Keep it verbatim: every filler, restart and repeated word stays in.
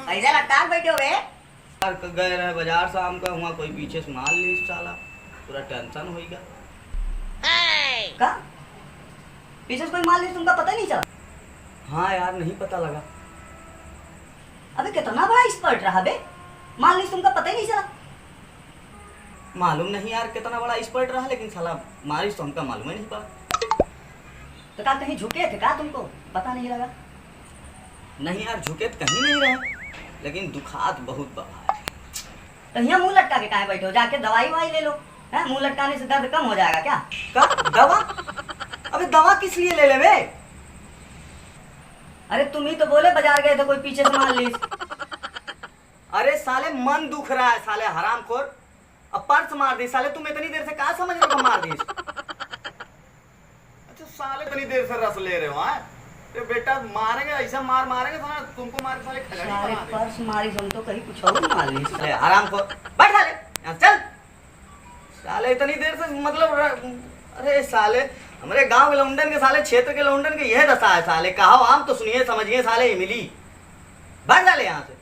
ऐसे लटका के बैठे हो बे? यार, क-, गए रहे बाजार शाम का, हुआँ कोई पीछे से मार लीस साला, पूरा tension होइगा। का? पीछे से कोई मार लीस, तुमका पता ही नहीं चला? हाँ यार, नहीं पता लगा। अबे कितना बड़ा expert रहा बे, मार लीस, तुमका पता ही नहीं चला। मालूम नहीं यार कितना बड़ा expert रहा, लेकिन साला मारिस तो हमका मालूम ही नहीं पड़ा। तो का कहीं झुके थे का, तुमको पता नहीं लगा? नहीं यार, झुके तो कहीं नहीं रहे, लेकिन दुखात बहुत बा भाई। तो यहाँ मुंह लटका के काहे बैठे हो? जाके दवाई ववाई ले लो, हैं? मुंह लटकाने से दर्द कम हो जाएगा क्या? का दवा? अबे दवा किस लिए ले लेबे? अरे तुम ही तो बोले बाजार गए थे, कोई पीछे से मार लीस। अरे साले, मन दुख रहा है साले हरामखोर। अब पर्स मार दी साले, तुम इतनी देर से का समझ रहे हो मार दी? अच्छा साले, इतनी देर से रस ले रहे हो, हाँ? ये बेटा मारेंगे, ऐसा मार मारेंगे साला, तुमको मार के साले खिलाड़ी साले बना देंगे। पर्स मारी, हम तो कहीं कुछ और मार ली। साले हरामखोर, बैठ साले, यहाँ से चल। साले इतनी देर से मतलब र-, अरे साले, हमारे गांव के लौंडन के साले, क्षेत्र के लौंडन के यह दशा है साले। कहा आम तो सुनिए समझिए साले इमली। भाग साले यहाँ से।